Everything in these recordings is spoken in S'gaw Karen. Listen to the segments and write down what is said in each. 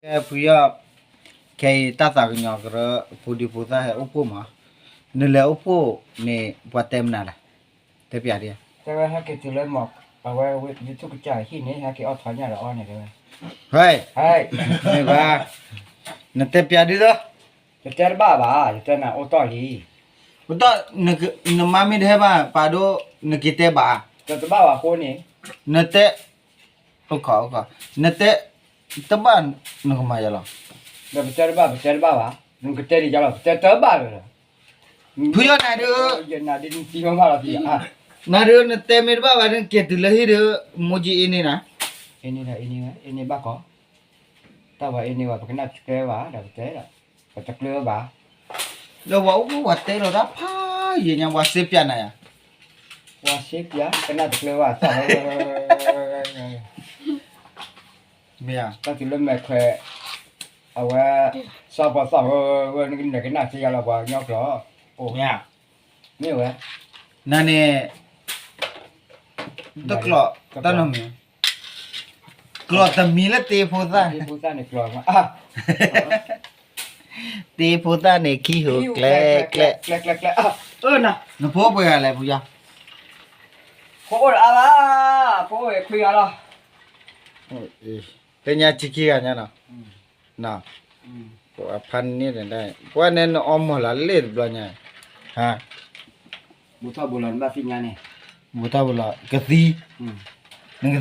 ကဲဖုယီၢ်, ခဲအံၤတၢ်သးကညီၤကရၢ ဖိဒံဖိသၣ်ဟဲအိၣ်ဖှိၣ်မး, နလဲၤအိၣ်ဖှိၣ်န့ၣ် ပှၤတဲမနုၤလဲၣ်, တဲပျးဒံး, တဲဝဲဟဲက့ၤတုၤလၢမီၢ်, အဝဲ YouTube ကစၢ်ဟံၣ်န့ၣ် ဟဲက့ၤအီၣ်ထီၣ်ညၣ်ဒီးအီၣ်န့ၣ်တဲဝဲ, ဟဲ, မ့ၢ်ဘၣ်, နတဲပျးဒံးလီၤ, ယတဲနၤအိၣ်တီၢ်လံ, အိၣ်တီၢ်, နမါမ့ၢ်တဟဲဘၣ် ပာ်ဒိၣ်, နက့ၤတဲဘၣ်, တဘၣ်ဘၣ်အဃိန့ၣ်, နတဲ အိၣ်ခီ, နတဲ, တဘၣ်, နကမၤယၤလီၤ, ဒီးပတဲတဘၣ် ပတဲတဘၣ်ဘၣ်, နကတဲဒံးယၤလီၤ ပတဲတဘၣ်လၢၤလီၤ, ဖုယီၢ်နၤဒုး, ယနၤဒုးနတံၤမၤဘၣ်လီၤဖံး, နၤဒုး နတဲမ့ၢ်တဘၣ်ဘၣ်ဒုး နက့ၤတုၤလၢဟံၣ်ဒုး, မိၢ်ကၠံအ့န့ၢ်နၤ, အ့န့ၢ်, အ့န့ၢ်ဘၣ်ကီး, တၢ်ဝဲအ့န့ၢ်ဝဲ ပကနၣ်တကျၢၤဘၣ် ဒီးပတဲဒီး, ပတကျၢၤဘၣ် ဒီးပှၤအိၣ်ဖှိၣ်ပှၤတဲလီၤတၢ်ဖးယံာ်ညါ ပှၤစ့ပျးနၤယၤ, ပှၤစ့ပျး ကနၣ်တကျၢၤဘၣ်သီၣ်, မ့ၢ်ဧါ, တၢ်တုၤလၢမဲာ်ခွဲး, အဝဲ, စီၤပီၤသီၣ်ဧၢ, နကနၣ်စ့ယၤလီၤ ပှၤကညီကျိာ်, မ့ၢ်ဧါ, မ့ၢ်ဝဲ, နန့ၣ်, တကျိာ်, တၢ်နီတမံၤ, ကျိာ်တမံၤလၢတ့ဖိသၣ်န့ၣ်, တ့ဖိသၣ်န့ၣ် ခံဟူးကျဲကျဲ, နဖိအိၣ်ပှဲၤဂၤလဲၣ်ဖုယီၢ်, ဖိအိၣ်တအါဘၣ်, ဖိအိၣ်ခွံဂၤလီၤ, လၢညါဆံခံဂၤညါနီၤ, ဖးန့ၣ်, ပှၤန့ၣ်နအီမိာ်လီၤလ့ၣ်တဘျီညါ, ဟါ, ဘူးထီၣ်ဘူးလီၤနဘၣ်သ့ၣ်ညါန့ၣ်, ဘူးထီၣ်ဘူးလီၤ ကသံ, နကသံလၢ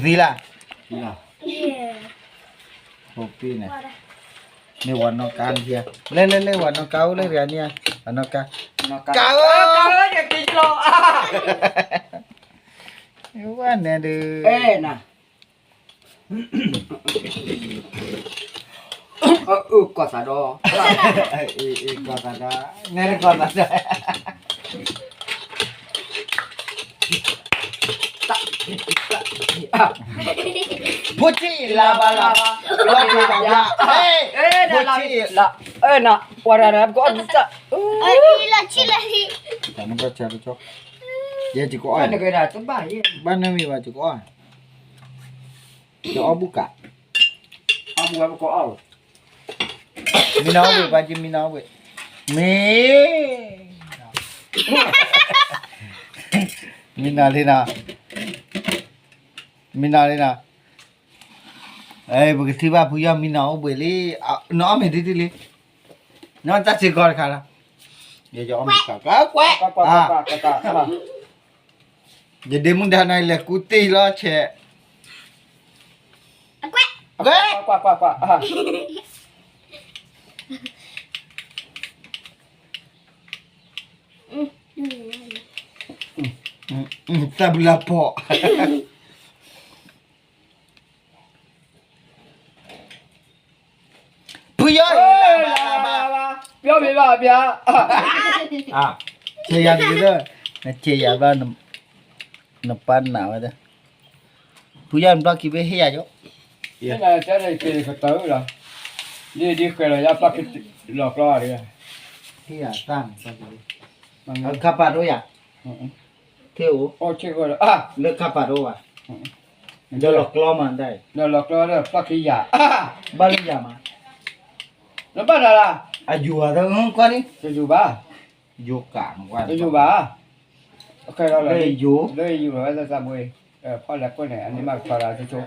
်, န့ၣ်ဝၤနီၢ်ကါ, လဲၤလဲၤလဲၤ ဝၤနီၢ်ကါအိၣ်လၢတဂၤန့ၣ်, ဝၤနီၢ်ကါ, ကါဧၢ, ဝဲန့ၣ်ဒုး အၢ ကီၢ်သးဒီ, ကီၢ်သးဒီ, နဲနကီၢ်သးဒီ, ဖိဆံးလၤဘၣ်လၤဘၣ်, ဖိဆံး, ဝဲဒၣ်, ယဲကကအီၣ်, ဘၣ်နမ့ၢ်ဘၣ်ကကအီၣ်, ယအီၣ်ဘူၣ်ကး, မံနီၤဝဲ ပှၤကမံနီၤဝဲ, မ့ၢ်, မံနီၤလံနီၤ, မံနီၤလံနီၤ, ပကထံၣ်ဘၣ်ဖုယီၢ်မံနီၤအိၣ်ဘှံးလံ, နအီၣ်မ့ၢ်တံၢ်တံၢ်လံ, နတၢ်စ့ကီးတခါလီၤ, ယအီၣ်မ့ၢ်တံၢ်, ကွဲး, ယဒ့မုၣ်ဒါနၤလဲၤကူတ့ၢ်လီၤဆဲး, ကွဲး, တၢ်ဘျုးလၢဖီၣ် ဖုယီၢ်အံၤ လၢဘၣ်လၢဘၣ်, ပျီမ့ၢ်ဘၣ်ပျီ, ဆဲးယၤတဂ့ၤ, နဆဲးယၤဘၣ်, နပၢ်နာ်ဝဲဒၣ်, ဖုယီၢ်နဘျီက့ၤဘၣ်ဟ့ၣ်ယၤယိ, ဟ့ၣ်နၤတဲန့ၣ်က့ၤကတၢၢ်လီၤ, ဒ်ဒ်ဃဲၤလီၤယၤပၢ်ကလီၤကျီတဂ့ၤ, ဟ့ၣ်ယၤတၢ်န့ၣ်, ခါပာ်ဒိၣ်ယၤ, ထ့ၣ်အိၣ်, လၢခါပာ်ဒိၣ်ဘၣ်, ဒီးလီၤကျီမးဒၣ်, ဒီးလီၤကျီဒီးပျီခံယၤ, ဘၣ်လၢယၤမး, နဘၣ်နၤလၢ, အယိၤဧါ, ကွၢ်န့ၣ်, ယိၤဘၣ်, ယိၤကး, ယိၤဘၣ်, လၢယိၤ, လၢယိၤလီၤဝဲသးဘှ့, ဖီၣ်လဲၤကွၢ်န့ၣ် အန့ၣ်မးကထီဒါကဆိ,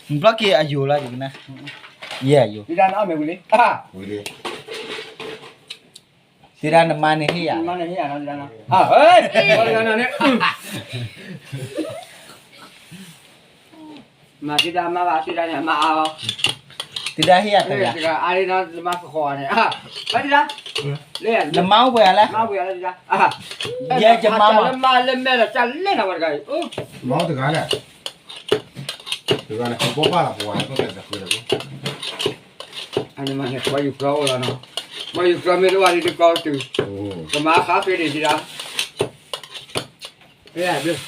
နဘျီက့ၤအယိၤလီၤယကနၣ်, ယဲယိၤ, သ့ဒၣ်နမါန့ၣ်ဟ့ၣ်ယၤ, မၤသ့ဒၣ်မါဘၣ်သ့ဒၣ်န့ၣ် မါအါလီၤ, သ့ဒၣ်ဟ့ၣ်ယၤတဂၤ, အါလီၤ, နမါအိၣ်ပှဲၤဂၤလဲၣ်, ယဲယမါမး, လၢမါလၢမဲလီၤ တၢ်လဲၣ်နၤဝဲတဂၤအံၤ, မါအိၣ်တဂၤလဲၣ်, တဂၤန့ၣ် ကဘီဘၣ်လီၤပှၤ, အန့ၣ်မးန့ၣ် ပှၤယူၤကျီအိၣ်လီၤနီၤ, ပှၤယူၤကျီမ့ၢ်တအိၣ်ဒံးတကီတုၤ, ကမၤခါဃ့ဒံးဒံးဒၣ်,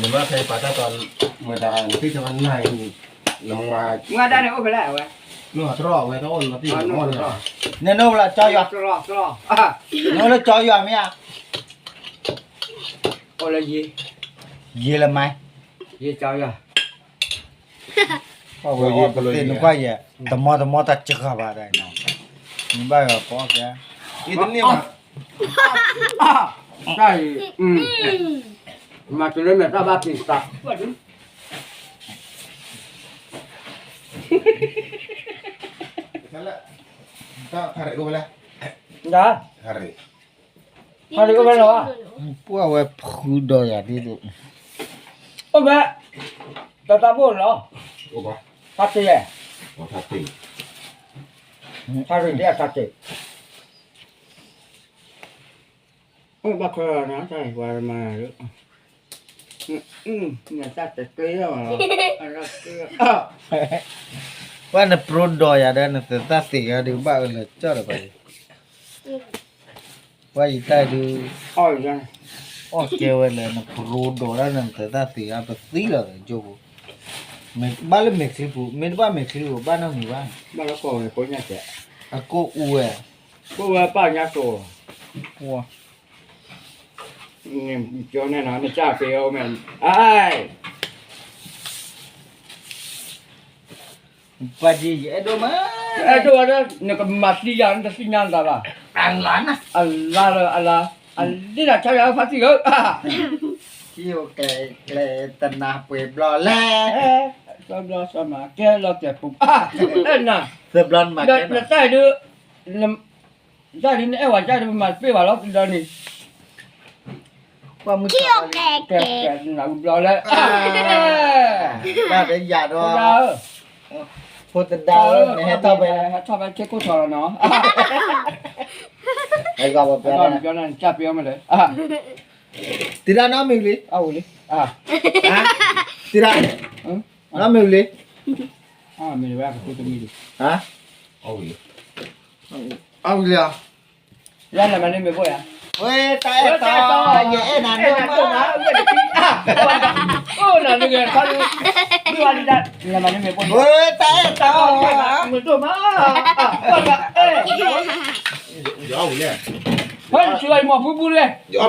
နမါဖဲပာ်တၢ်တီၤ, မတၤနသ့ၣ်ညါနၤအံၤ, နမါ, မါဒၣ်န့ၣ်အိၣ်ဖဲလဲၣ်အဝဲ, နအိၣ်လၢကၠီယွၤ, နအိၣ်လၢကၠီယွၤမ့ၢ်ဧါ, အိၣ်လၢယ့, ယ့လၢမါ, ယကၢယၤ, အဝဲအီၣ်ပသ့ၣ်နကွၢ်ယဲ, တမီတမီတၢ်စှၤဘၣ်ဒၣ်နီၤ, နဘၣ်ယီၤပီၣ်ကဲ, အတန့ၢ်ဘၣ်, တၢ်အံၤ, မၤတုၤလၢမဲာ်တၢ်ဘၣ်ပျံၤသး, တၢ်ခါရံၣ်အိၣ်ဝဲလဲၣ်, တၢ်ခါရံၣ်အိၣ်ဝဲလီၤ, ပှၢ်ဝဲဖုဒီးယၤဒ်သိး, အိၣ်ဝဲ, တၢ်တၢ်ဘိၣ်လီၤ, ထါတ့ၢ်, ထါတ့ၢ်, ထါတ့ၢ်, အိၣ်ဘၣ်ခီလီၤနၤ တၢ်အံၤပှၤမၤ, နတၢ်တကျ့လီၤ, ပှၢ်နပရိဒီးယၤဒီးနသတၢ်သ့ၣ်ဂၤဒုးဘၣ်အၢလၢာ်ကၠီၣ်ဒီးပှၤအံၤ ပှၢ်ယတၢ်ဒုး, အီၣ်ကဲဝဲလၢနပရိဒီးဒၣ်နသတၢ်သ့ၣ်ဂၤ ပသံလီၤဒီးကၠိဖိ, ဘၣ်လၢမဲာ်ချံပူၤ မ့ၢ်တဘၣ်မဲာ်ချံပူၤ ဘၣ်နီတမံၤဘၣ်, ဘၣ်လၢကီၢ်ဝဲကိးညါကဲ, အကိၣ်အူဝဲ, ကိၣ်ဝဲပၢ်ညါကိၣ်, ကၠီန့ၣ်နီၤ နကၢ်က့ၤအီၤမဲာ်, အၢၣ် ပှၤဒ်ယအဲၣ်ဒိၣ်မး, အဲၣ်ဒိၣ်ဝဲဒၣ် နကမၤသံယၤ နတသ့ၣ်ညါနသးဘၣ်, အလါလၢအလါ, အလံနၤဆါယၤဖါတံၢ်ဧၢ, ထံအိၣ်ကျဲၤကျဲၤတနၤပှဲၤဘျီလဲၣ်, သၢဘျီသၢမၤကဲလီၤတဲာ်ပူၤ, သၢဘျီနမၤကဲ, နတၢ်အံၤဒုး, တၢ်ဒုးနအဲၣ်ဝဲတၢ်ဒုး ပမၤတပ့ၢ်ဘၣ်လီၤ ဒီးန့ၣ် ပှၢ်မုၢ်ကဲ, နဘျီလဲၣ်, ဘၣ်ဒီးယၤဒီး, ဖိသဒါဧၢ နဟဲထီၣ်ဖဲ, ဟဲထီၣ်ဖဲခ့ခိၣ်ထီၣ်လီၤနီၤ, ဟဲဂီၤပှၤပှဲၤ, ကၢ်ပ့အီၤမ့ၢ်လဲၣ်, တံၤဒၣ်နီတမံၤလံ, အဝံၤလံ, တံၤဒၣ်, နီတမံၤလံ, မ့ၢ်ဝဲကတမံၤလံ, အဝံၤလံ, အဝံၤလံ, လၢနမၤန့ၢ်မ့ၢ်ဘိၣ်ယၤ, ဝဲတၢ်အဲၣ်တီ, ယအဲၣ်နၤဒိၣ်မး, အိၣ်နၤနဂဲၤခီဒု, ဝဲတၢ်အဲၣ်တီ, မ့ၢ်ဒိၣ်မ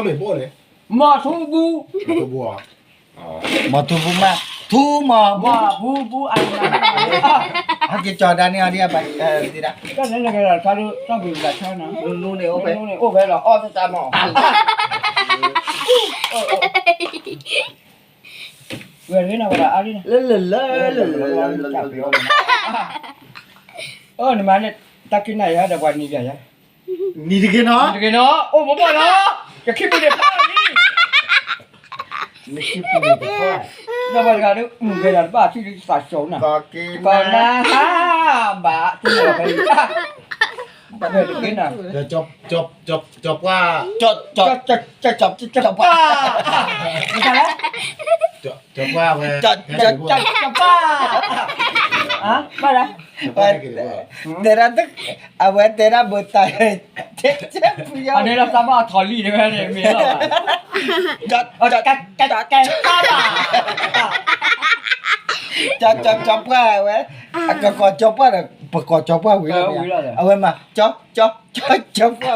း, မၤထူဘူး, မၤထူဘူးမး, ထူမး, မၤထူဘူး, အက့ၤကၠီၤဒၣ်န့ၣ်အီၤဒ်, တံၤဒၣ်, တၢ်န့ၣ်နဂဲၤလီၤခါဒု, တၢ်ဘုးဘျးဆါနၤ, နူန့ၣ်အိၣ်ဖဲ, နူန့ၣ်အိၣ်ဖဲလီၤ အီၣ်သတးမး, ဝဲၢ်တဂ့ၤနၤဝဲဒၣ်အါလံ, လၢလၢလၢလၢလၢလၢလၢ, အၢ နမၤန့ၣ်, တၢ်က့ၤနၤယၤဒီးပှၤနံၤယၤယၤ, နံၤတဂ့ၤနီၤ, တဂ့ၤနီၤ, အိၣ်မ့ၢ်ဘီၣ်နီၤ, ယခံပူၤန့ၣ်ဖးလံ, နခံပူၤန့ၣ်တဖး, ဒီးပှၤတဂၤဒီး မုၢ်ဂဲၤဒၣ်တဘၣ်ထံၣ်ဒုးသးစီၤနၤ, ကီးနၤ, ဘၣ်, တဂ့ၤနၤ, ကၠီပှၢ်, ကၠီပှၢ်, ကၠီပှၢ်ဝဲ, ကၠီပှၢ်, ဘၣ်လၢ, တဲဒၣ်, အဝဲတဲဒၣ်ဘၣ်တၢ်, အန့ၣ်လီၤသးဘၣ်အထီၣ်လံတဝဲန့ၣ်မ့ၢ်လီၤ, ကၠီ, ကၠီ, ကၠီ, ကၠီပှၢ်, ကၠီ, ကၠီ, ကၠီပှၢ်ဝဲ, အကကိးကၠီပှၢ်ဒီး ပကိးကၠီပှၢ်ဝံၤလီၤ, အဝဲမၤ, ကၠီ, ကၠီ, ကၠီ, ကၠီပှၢ်မး, ကၠီ,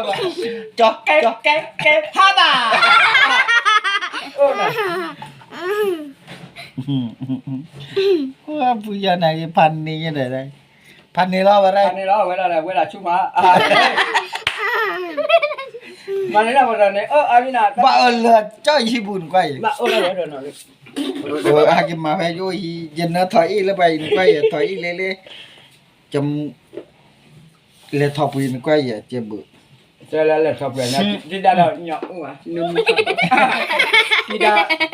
ကၠီ, ကၠီ, ကၠီပှၢ်ဘၣ် ပူၤယၤန့ၣ် ဖးန့ၢ်ယဲဒီး, ဖးန့ၢ်လီၤဝဲဒၣ်, ဖးန့ၢ်လီၤဝဲဒၣ် ဝဲဒၣ်ဆူမး, ဖးန့ၢ်လီၤဝဲဒၣ်န့ၣ်, အၢ အါမံနၤ, ဘၣ်အၢလၢကၠီယဟံၣ်ပူၤနကွၢ်အံၤ, ဟဲက့ၤမၤဖဲယအိၣ်အံၤ, ယနၢထီၣ်အ့ၣ်လၢပှၤအံၤနကွၢ်အံၤ, ထီၣ်အ့ၣ်လဲၣ်လဲၣ်, လဲၤထီၣ်ပှ့ၤနကွၢ်အံၤ အကဲဘၣ်, လဲၤထီၣ်ပှ့ၤန့ၣ်, ဒ်ဒၣ်ဒီး, ဒ်ဒၣ်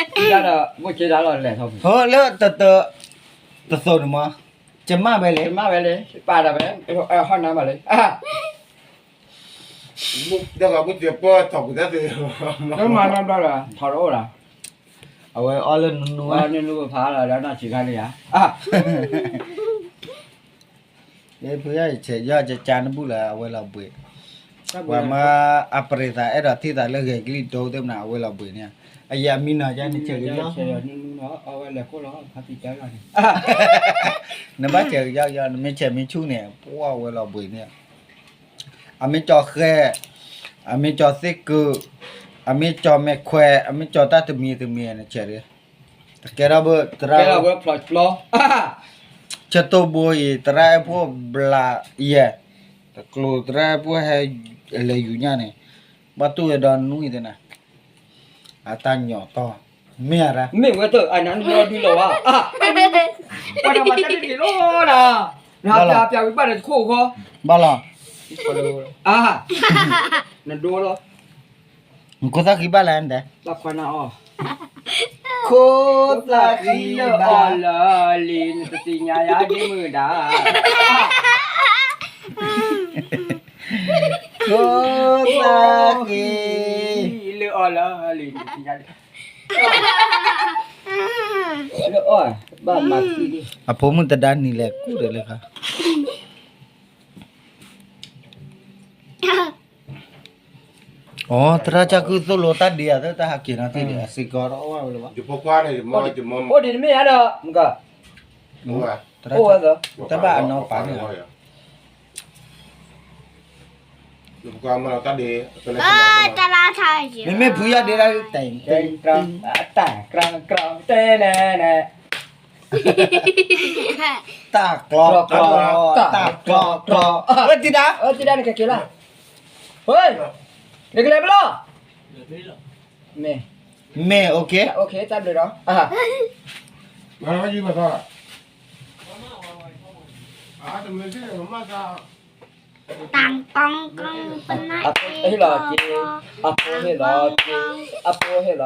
ဒီး, ဘိၣ်က့ဒၣ်လီၤလဲၤထီၣ်ပှ့ၤ, လၢတၢ်, တသိးန့ၣ်မး, ကမၣ်ဝဲလဲၣ်, ကမၣ်ဝဲလဲၣ်, ပာ်ဒၣ်ဝဲ, ဟီၣ်နၤမးလဲၣ်, ဒီးပှၤဘူၣ်တပၢၢ်ထီၣ်ပှ့ၤတၢ်သ့, မၤနဘျီဒီး, ထီၣ်တအိၣ်ဒီး, အဝဲအီၣ်လၢနူနူ, နူနူဖးလီၤဒီးနီၢ်ဆံးခါန့ၣ်ဧါ ဖုယီၤယဆဲးယီၤကကါနဘူၣ်လၢအဝဲလီၤဘှံး, ပှၤမၤအပရ့ၤသးအဲၣ်ဒိးထံၣ်သးလၢဂဲၤကလံၢ်ဒိသ့ၣ်မနၤ အဝဲလီၤဘှံးန့ၣ်, အယံာ်အမံနီၤယါနဆဲးကယီၤ, နဘၣ်ဆဲးကယီၤယီၤ နမ့ၢ်ဆဲးမ့ၢ်ဆူၣ်န့ၣ် ပှၢ်ဝဲလီၤဘှံးန့ၣ်, အမ့ၢ်ကၠီၤဃဲ, အမ့ၢ်ကၠီၤသ့ၣ်ကုး, အမ့ၢ်ကၠီၤမဲာ်ခွဲး, အမ့ၢ်ကၠီၤတၢ်တမံၤတမံၤနဆဲးဒီး, တကဲထီၣ်ဘၣ် သရၣ်, ဆၢတိၢ်ဘိအံၤ သရၣ်အဲၣ်ဖိဘျးယဲၢ်, တကျိၤသရၣ်အဲၣ်ဖိဟဲလဲၤယူၤညၣ်န့ၣ်, ဘၣ်တူၢ်ဝဲဒီးနွံသ့ၣ်နၤ, အတၢ်ညီၣ်တီၢ်, မ့ၢ်ဧါ, မ့ၢ်ဝဲတၢ် အနၤနဘျီဒုလီၤဘၣ်, ပှၤတမၤတၢ်ဒ်န့ၣ်လီၤနၤ, နဟးပျးပျးဝံၤဘၣ်ဒီးတခိၣ်ဃီ, ဘၣ်လီၤ, နဒိလီၤ နခိၣ်သၣ်ဃံဘၣ်လဲၣ်, ဘၣ်ခွါနၤအီၤ, ခိၣ်သၣ်ဃံလၢအီၤလၢလံ နတသ့ၣ်ညါယၤဒ်မုၢ်ဒၣ်, ခိၣ်သၣ်ဃံလၢအီၤလၢလံ နတသ့ၣ်ညါဒ်, လၢအီၤ, ဘၣ်မၤသံလံ, အဖိမုၣ်တဒါနံၤလဲၤကူၣ်ဒီးလၢခါ အိ သရၣ်ကၢ်ကုၢ်သိၣ်လိတၢ်ဒ့ဧါ တၢ်ဟးက့ၤနီၤသ့ၣ်ဒ့ၣ် အစ့ၢ်ကီးတအိၣ်ဘၣ်ဝဲလၢၤဘၣ်, အိၣ်ဒံးတမ့ၢ်ဧါဒီး မုၢ်က, တၢ်ဘၣ်အနီၢ်ပာ်န့ၣ်လီၤ, မ့မ့ၢ်ဖုယီၢ်ဒ့ဒၣ် တၢ်, တၢ်ကျီ, တၢ်ကျီ, တၢ်ကျီ, ဝဲတံၤဒါ, တံၤဒါနကက့ၤလီၤ, နကလဲၤဘၣ်လီၤ, မ့ၢ်, မ့ၢ်, တၢ်ဘျုးဒီး, တၢ်ကီကီ, အဖိဟ့ၣ်လီၤက့ၤ, အဖိဟ့ၣ်လီၤက့ၤ, အဖိဟ့ၣ်လီၤ,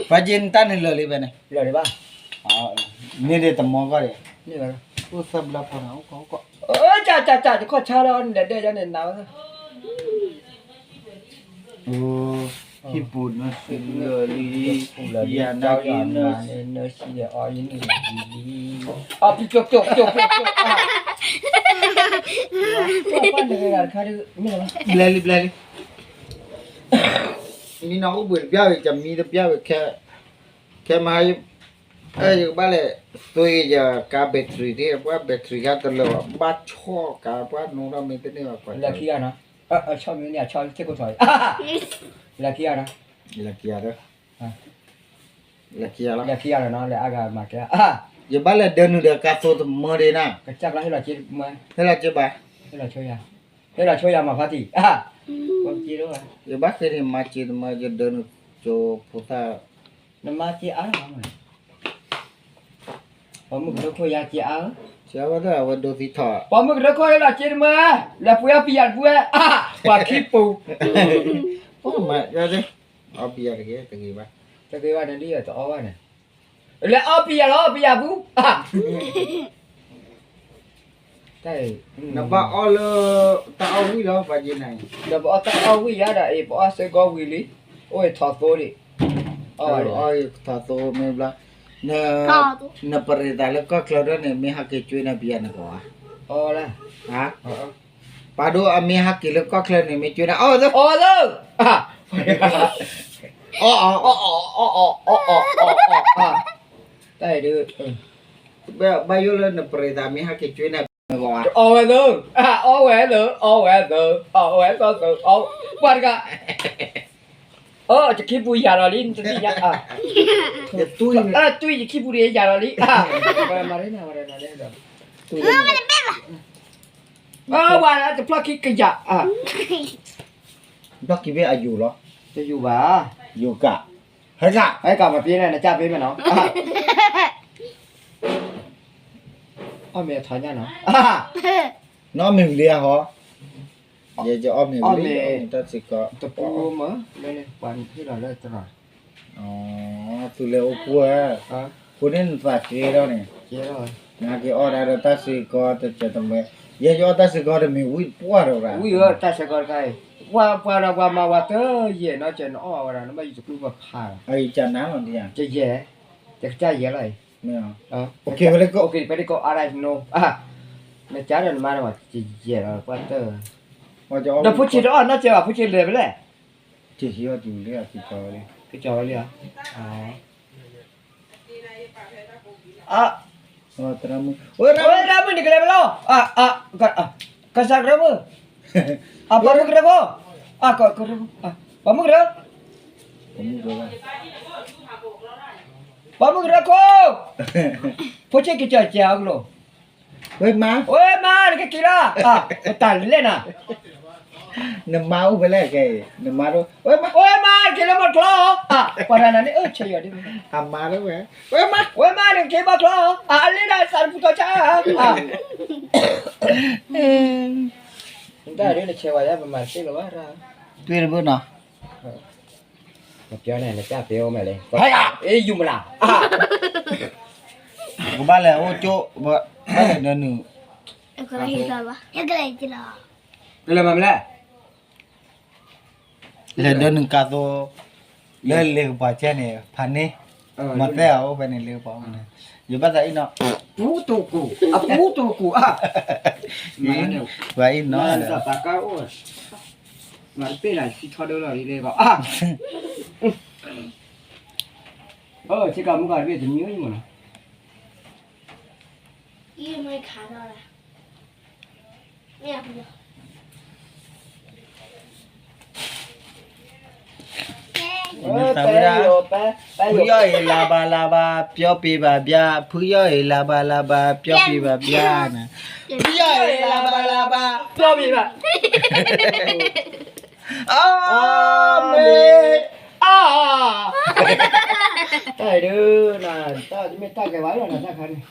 ပှၤက့ၤနတၢ်န့ၣ်လၢာ်လံဖဲန့ၣ်, လၢာ်လံဘၣ်, န့ၣ်ဒ်တမီကီၢ်ဒံး, အိၣ်သၢဘျီဖိန့ၣ်, ကၠၢ်ကၠၢ်ကၠၢ် တခီၣ်ဆါဒီးနလဲၤဒဲးယါန့ၣ်နၤဝဲ ဟံၣ်ပူၤနၢဆံလၢာ်လံ, ယၤနၤက့ၤနၢဆံ, နၢဆံဒီးအီယနုၢ်လံ, အပျိၣ်ပျိၣ်ပျိၣ်ပျိၣ်ပျိၣ်, ဘျဲလံဘျဲလံ, မံနီၤအိၣ်ဘှံးတဘျၣ်ဝံၤ ကမံတဘျၣ်ဝံၤ ခဲမဟါ ယကဘၣ်လဲၤသွံၣ်ယကါ battery ဒ် ပှၤ battery ခါတလၢာ်ဘၣ်, ဘၣ်ဆီၣ်ကါ ပှၤနိထီၣ်မ့ၢ်တန့ၢ်ဘၣ် ပှၤ လၢခံဂၤနီၤ, ဆီၣ်မ့ၢ်န့ၣ် ဆီၣ်သ့ၣ်ကိၢ်ထီၣ်အံၤ, လၢခံဂၤနီၤ, လၢခံဂၤဒီး, လၢခံဂၤလီၤ, လၢခံဂၤလီၤနီၤ လဲၤအါဂၤမၤကဲ, ယဘၣ်လဲၤဒၢနုာ်ဒီးကါသိတမၢဒ့နၤ, ကစၢ်ကျါဟ့ၣ်လီၤက့မၢ, ဟ့ၣ်လီၤက့ဘၣ်, ဟ့ၣ်လီၤဆိယၤ, ဟ့ၣ်လီၤဆိယၤမၤဖါတံၢ်, ယဘၣ်ဃ့န့ၣ်မၤစ့တမၢ ယဒၢနုာ်ကၠိဖိသၣ် နမါစ့အါလီၤ, ပှၤမုၣ်ကဒိခိၣ်ယါစ့အါဧၢ, စ့အါဝဲဒၣ်အဝဲဒိသံထီၣ်, ပှၤမုၣ်ကဒိခိၣ်ဟ့ၣ်လီၤစ့တမၢ, လဲၤပှ့ၤအီပံယၤတပှဲၤ, ပှၤခံပူၤ, ပှၤမၤယါဒ်, အီပံယၤတဂ့ၤ တဂ့ၤဘၣ်, တဂ့ၤဘၣ်နဒ်တအီဘၣ်န့ၣ်, လဲၤအီပံယၤလီၤ ပံယၤပူၤ နဘၣ်အီၣ်လၢ တၢ်အီၣ်ဝံၣ်လီၤ ပှၤက့ၤနၤအံၤ, ဒီးပအီၣ်တၢ်အီၣ်ဝံၣ်ယါဒီးအံၤ ပအီၣ်စ့ၢ်ကီးဝံၤလံ, အိၣ်အံၤထီၣ်သိဒံး, အီၣ်ဝံၤလံ, အီၣ်အံၤထီၣ်သိမ့ၢ်ဘျီ, နပရံးသးလၢကီၢ်ချၢဒၣ်န့ၣ် မ့ၢ်ဟးက့ၤကွ့နၤပယၤနကီးဧါ, အီၣ်လၢ, ပာ်ဒိၣ်အမ့ၢ်ဟးက့ၤလၢကီၢ်ချၢန့ၣ် မ့ၢ်ကွ့နၤ အီၣ်သၢ, အီၣ်သၢ, အီၣ်အီၣ်, တၢ်အံၤဒ် ဘၣ်ယိၣ်လၢနပရံးသးမ့ၢ်ဟဲက့ၤကွ့နၤ အီၣ်ဝဲသၢ, အီၣ်ဝဲသၢ, အီၣ်ဝဲသၢ, အီၣ်ဝဲသၢသၢ, ပှၤတဂၤ, အၢ ယခံပူၤယၤလီၤလံ နတသ့ၣ်ညါ, တွံၢ်ယခံပူၤဒီးယၤလီၤလံ, အၢ ဝဲတဖျီၣ်ခံကယၤ, ဘျီၣ်ခံဘ့ၣ်အယိာ်လီၤ, တယိာ်ဘၣ်, ယိာ်ကး, ဟဲကး, ဟဲကးမၤပ့ၤန့ၣ် နကၢ်ပ့ၤမ့ၢ်နီၤ, အီၣ်မ့ၤအထီညါနီၤ, နအီၣ်မ့ၤဝံၤလံဧါဟီ, ယအီၣ်မ့ၤဝံၤလံ, တၢ်စ့ၢ်ကီး, တပူမ့ၢ်, ပှၤဟ့ၣ်လီၤလၢတရၤ, သုလဲၤအိၣ်ပှဲၤ, အဃိန့ၣ်နသးက့ထီၣ်န့ၣ်, နက့ၤအီၣ်ဒၣ်ဒီးတၢ်စ့ၢ်ကီးတစဲးတမှဲ, ယဲယအီၣ်တၢ်စ့ၢ်ကီးတမ့ၢ်ဝံၣ်ပှၢ်ဒီး, ဝံၣ်ဧၢ တၢ်စ့ၢ်ကီးတခါအံၤ, ပှၤပှၤဒီးပှၤမၤဝဲတယဲၢ်နီၤ ကဲနအီၣ်ဝဲဒၣ် နဘၣ်ယတကွံပှၤဖးလီၤ, အယကနၤလီၤဒ်ယၤ, ယဲ, ယကစၢ်ယဲလီၤအံၤ, ဖဲဒၣ်ကီးအါဒၣ်နိ, နကၢ်ဒီးနမါဒီး ယဲလီၤပှၤတၢၢ်, ဒီးဖိဆံးတအီၣ်နီၢ်ကဲဘၣ် ဖိဆံးလဲၤဖဲလဲၣ်, ကၠီဝဲလံ, ကၠီဝဲလံဧါ, တရၣ်မုၣ်နကလဲၤဖဲလဲၣ်, ကစၢ်ကရၢမုၣ်, ပှၤမုၣ်ကရၢဖိ, ပှၤမုၣ်ကရၢ, ပှၤမုၣ်ကရၢ, အမုၢ်ကရၢခိၣ်, ဖိဆ့ၣ်က့ၤကၠီၣ်ကဲအီၤကလိၤ, ဝဲမါ, ဝဲမါ နကက့ၤလီၤ, ပတၢ်လဲၣ်နၤ, နမါအိၣ်ဖဲလဲၣ်ကဲအံၤ, နမါ, ဝဲမါ နက့ၤလၢဘီချီ, ပှၤတၢ်နၤန့ၣ် အၢ ဆဲးယီၤဒ်, အမါလၢဝဲ, ဝဲမါ ဝဲမါ နက့ၤဘီချီ, အလ့ဒၣ်သးတပူၤထီၣ်ဆါ, နတၢ်ဒ်နဆဲးဝဲယါ ပမၤတသ့လၢၤဘၣ်, တွ့တဘၣ်နီၤ မပျီန့ၣ် နတၢ်ပ့ၤအိၣ်မဲာ်လံ, အဲယုမလၤ, ကဘၣ်လဲၤအိၣ်ကၠိ, ဘၣ်လဲၤဒၢနုာ်, ကလဲၤမၤမလဲၣ်, လဲၤဒၢနုာ်ကါသိ, လၢလ့ကပှၤကဲန့ၣ် ဖးန့ၢ်, မၤသဲအအိၣ်ဖဲန့ၣ်လ့ကပှၤန့ၣ်, ယဘၣ်သးအံၤနီၤ, ပူတကိး, အပူတကိး, ပှၤအံၤနီၤ, မၤတပ့ၢ်လၢစံးထီၣ်ဒၢလီၤလံလ့ကီး, ဆ့ကၤမုၢ်ကီၢ်တဘ့ၣ်တမံၤအိၣ်ယမုၢ်နီၤ, ဖုယီၢ်အံၤလၤဘၣ်လၤဘၣ် ပျီပံၤဘၣ်ဘျါ, ဖုယီၢ်အံၤလၤဘၣ်လၤဘၣ် ပျီပံၤဘၣ်ဘျါ, ဖုယီၢ်အံၤလၤဘၣ်လၤဘၣ် ပျီပံၤဘၣ်, အမ့ၢ်, အ, တၢ်အံၤဒုး, တၢ်တမ့ၢ်တၢ်ဂဲၤဘၣ်လီၤ တၢ်ခါန့ၣ်,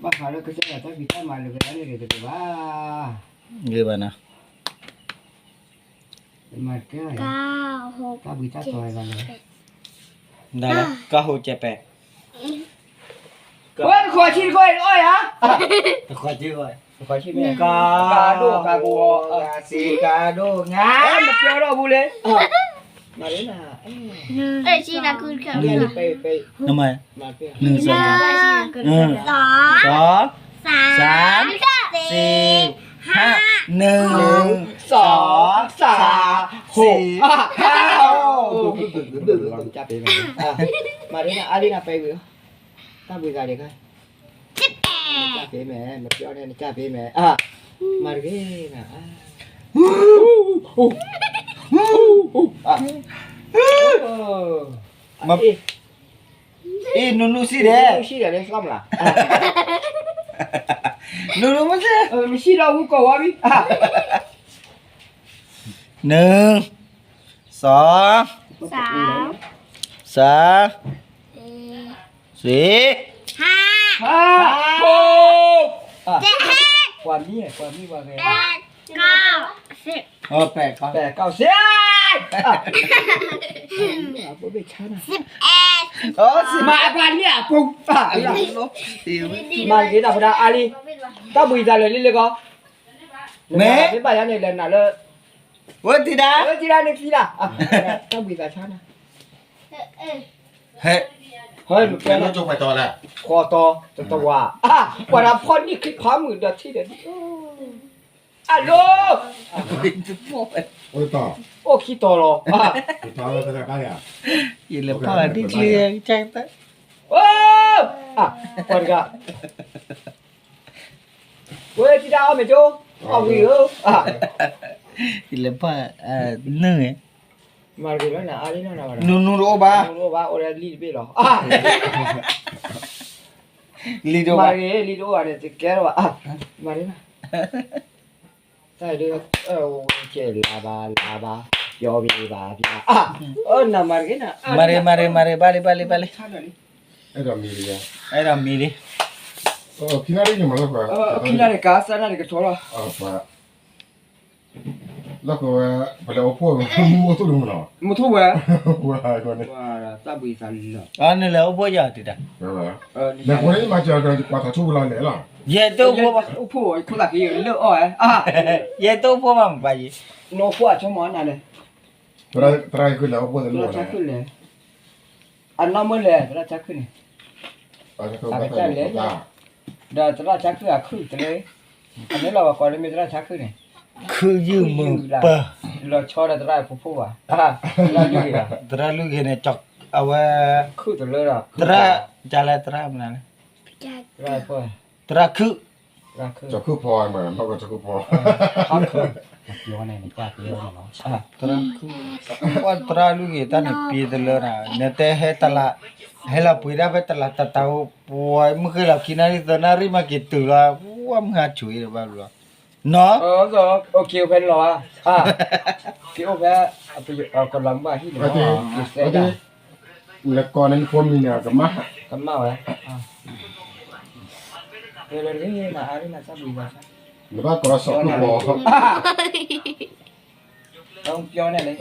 ဘၣ်ဃးလၢကစၢ်ယွၤတၢ်ဖံးတၢ်မၤလၢကဒၣ်န့ၣ်တဂ့ၤဘၣ်, ဂ့ၤဘၣ်နီၤ တၢ်ဘှံးတၢ်တီၤ, ကါဟိၣ်ကဲးပဲး, ဝဲတခီဆံတခီအံၤအီၣ်ယၤ, တခီဆံ, ကါဒိၣ်ကါကိး, စံးကါဒိၣ်ငါ, မပျီထီၣ်ဘူးလံ, မၤလံနၤ, နုၣ်စီၤ, စီၤ, စၢ်, စံး, ဟါ, နုၣ်, စီၤ, စၢ်, ဟါ, မၤလံနၤ အါလံနၤ ပဲဝံၤ, တၢ်ဘှံးသးဒံးခါ, နကၢ်ဖဲမဲာ် မပျီန့ၣ်နကၢ်ဖဲမဲာ်, မၤတဂ့ၤနၤ, အ့ၣ် နုၢ်နုၢ်စံၣ်ဒဲး, နုၢ်နုၢ်မ့ၢ်စ့ၢ်, မ့ၢ်စံၣ်လီၤဝံၤကိးဝီဘံၣ်, နုၣ်, စီၤ, စၢ်, စံး, ဟါ, ပှၤမံ, ပှၤမံ, ပှၤမံ, ပဲးကီး, ပဲးကီး, ပဲးကီး, စံး, မၤအပှၤန့ၣ်အပူၤ, မၤက့ၤတၢ်ဖဒၣ်အါလံ, တၢ်ဘှံးသးလၢာ်လံလၢကီး, မ့ၢ်ဘၣ်ယၤန့ၣ်လဲၤနၤလၢ, ဝဲတံၤဒါ, ဝဲတံၤဒါန့ၣ်သံလၢ်, တၢ်ဘှံးသးဆါနၤ, ဟဲ, ဃီတီ, တတဝၤ, ပှၤတၢ်ဖီၣ်နံၣ်ချံဖးမုာ်ဒီးထံၣ်ဒီး, အလိၤ, အိၣ်ခံတီၤလီၤ, ယလဲၤဖီၣ်ဒံၣ်ချံ, ပှၤတဂၤ ဝဲတံၤဒါအီၣ်မ့ၤကၠိ, အီၣ်ဝံၤဧၢ, ယလဲၤဖီၣ်, နုၢ်, မၤတဂ့ၤလီၤနၤအါလံနီၤ, နုၢ်နုၢ်တအိၣ်ဘၣ်, နုၢ်တအိၣ်ဘၣ် အိၣ်ဒီးလံၣ်တဘ့ၣ်လီၤ, လံၣ်တအိၣ်ဘၣ်, မၤတဂ့ၤ လံၣ်တအိၣ်ဘၣ်န့ၣ် တကဲလၢၤဘၣ်, မၤတဂ့ၤ, တၢ်ဒုး, ဝဲကဲလါဘါလါဘါ, ပျီဘံၣ်ဘၣ်ဘၣ်, နမၤတဂ့ၤနၤ, မၤတဂ့ၤ မၤတဂ့ၤ မၤတဂ့ၤ ဘၣ်လံ ဘၣ်လံ ဘၣ်လံ, အဲၣ်ဒိးမံလံ, အဲၣ်ဒိးမံလံ, ခံနၣ်ရံၣ်န့ၣ်မၤလီၤ, ခံနၣ်ရံၣ်ကါ သၢနၣ်ရံၣ်ကထီလီၤ, လီၤကဝဲ, ပလဲၤအိၣ်ဖှိၣ်, မူအိၣ်ထူၣ်လၢမနီၤ, မူထူၣ်ဝဲ, တၢ်ဘှံးသးလီၤ, နလဲၤအိၣ်ဖှိၣ်ယၤတံၤဒါ, လဲၤအိၣ်ဖှိၣ်ယၤတံၤဒါ, ယဲတအိၣ်ဖှိၣ်ဘၣ်, ယဲတအိၣ်ဖှိၣ်ဘၣ်မပာ်ယံၤ, နအိၣ်ဖှိၣ်အဆိကမိၣ်နၤလဲၣ်, သရၣ်, သရၣ်, အနီၢ်မ့ၢ်လဲၣ် သရၣ်ဆါခုၣ်န့ၣ်, အကစၢ်လဲၣ်, ဒီးသရၣ်ဆါခုၣ်အခုၣ်တလၢ, အမ့ၢ်လီၤဝဲကိးလၢမ့ၢ်သရၣ်ဆါခုၣ်န့ၣ်, ခုၣ်ယုၢ်မုၢ်ပၢၤ, လီၤဆီဒီးသရၣ်ဖိဖိဘၣ်, သရၣ်လွံၢ်ဂ့ၤ, သရၣ်လွံၢ်ဂ့ၤန့ၣ်, အဝဲ, ခုၣ်တလၢဒီး, သရၣ်, ကလဲၣ်သရၣ်မနုၤလဲၣ်, သရၣ်ခုၣ်, ကၠီၤခုၣ်ဖီမး နီၢ်ကီၢ်ကၠီၤခုၣ်ဖီ, သရၣ်လူၢ်ဂ့ၤတၢ်န့ၣ် ပ့ၤတလၢနၤ နတဲဟဲတလး, ဟဲလီၤပှ့ၤဒၣ်ဖဲတလးတတးဧိၤ ပှၤမုၢ်ဃ့လီၤခံနၣ်ရံၣ်သၢနၣ်ရံၣ်မးက့ၤတုၤလီၤ ဝဲမုၢ်ဟါဆူၣ်အံၤတဘၣ်ဘျီ နီၤ, အိၣ်က့ၤဖဲန့ၣ်လီၤဧါ, က့ၤအိၣ်ဖဲ ကလီၤမုၢ်ဟံၣ်န့ၣ် က့ၤစဲးဒၣ် လဲၤကိးန့ၢ်နဖိမံၤန့ၣ် ကမၣ်, ကမၣ်ဝဲ, နဘၣ်ကိးစီၤခုၣ်ဖီ, ပြောနဲ့လေ,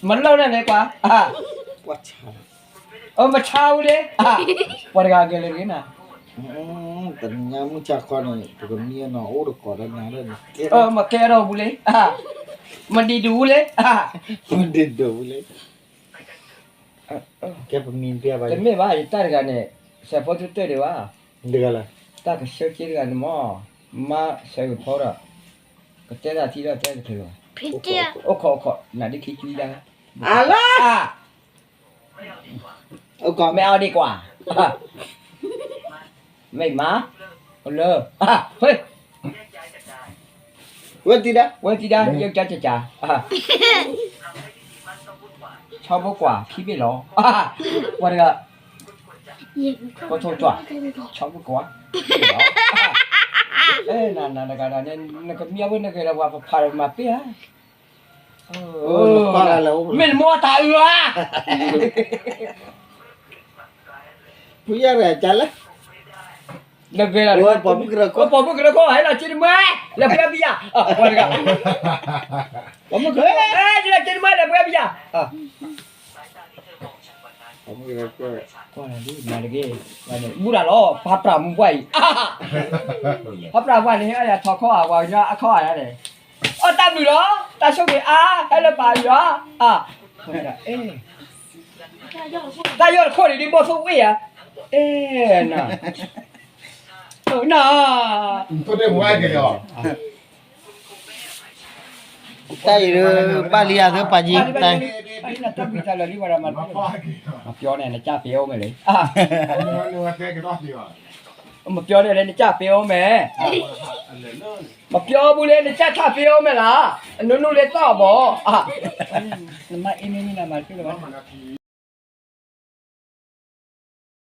မလုပ်နဲ့လေကွာ, မဆါဘူးလေ, ပှၤတဂၤကဲလၢတဂ့ၤနၤ, တနံၤညါမုၢ်ဆါခီန့ၣ် ပကမံအနီၤအိၣ်တကိးဒီးနၤလၢနကဲ, မကဲထီၣ်ဘူးလေ, မဒံးဒူးဘူးလေ, မဒံးဒူးဘူးလေ, ကဲပမံပျဲဘၣ်, တမ့ၢ်ဘၣ် ယတၢ်တဂၤန့ၣ် စဲးဖိထူတၢၢ်ဒံးဘၣ်, တဂၤလၢ, တၢ်ကဆှၢက့ၤတဂၤန့ၣ်မး, မါဆဲးဂ့ၤဖီဒီး, ကတဲတၢ်ထံဒီးတဲတချုးဘၣ်, အိၣ်ခိးအိၣ်ခိး နၤဒ်ခံကွံဒၣ်, အလါ မ့ၢ်အီၤဒံးကွၢ်, မ့ၢ်မး, လၢ, ဝဲတံၤဒါ, ဝဲတံၤဒါ ယကက, ဆီဖိကွၢ်ခံဘ့ၣ်လီၤ, ပှၤတဂၤ, ကထိကွၢ်, ဆီဖိကွၢ်, နနတဂၤဒၣ်န့ၣ် နကမံအဝဲနဂ့ၤဒီးပှၤဖးဖးဒီးမၤပ့ၢ်ဧါ မ့ၢ်နမိၢ်တၢ်အုးဧါ, ဖုယၢ်ရဲၣ်ကလဲၣ်, နဂ့ၤလီၤ, ပိာ်မုၣ်ကရၢခိၣ်, ပိာ်မုၣ်ကရၢခိၣ် ဟဲလီၤက့ၤတမံၤ, လဲၤပှဲၤဘံယၤ, ပှၤတဂၤ, ပိာ်မုၣ်ကရၢခိၣ် ဟဲလီၤက့ၤတမံၤ လဲၤပှဲၤဘံယၤ, မၤတဂ့ၤ, ဘူၣ်တၢ်လီၤ ပၢ်ပြးမူပှၢ်အံၤ, ပၢ်ပြးပှၢ်န့ၣ် အယၤထီခီၣ်ဧါ ပှၤကညီအခီၣ်ဧါန့ၣ်, အီၣ်တၢ်ဘျုးလီၤ တၢ်ဆိၣ်ဂ့ၤအါ ဟဲလၢပၢ်ယွၤ, တၢ်ယီၢ်တခိၣ်န့ၣ်ဒ်ဘီၣ်သိၣ်ဝ့ၢ်ဧါ, အဲၣ်နၤ, နၤ, တၢ်အံၤ ဘၣ်လံယၤသ့ပာ်ကံ, မပြောနဲ့ နကြပေးဦးမယ်လေ, မပြောနဲ့လေ နကြပေးဦးမယ်, မပြောဘူးလေ နကြထပေးဦးမယ်လား, အနုနုလေးတော့ပေါ့, နမအင်းမင်းမင်းနာမည်ပြောပါ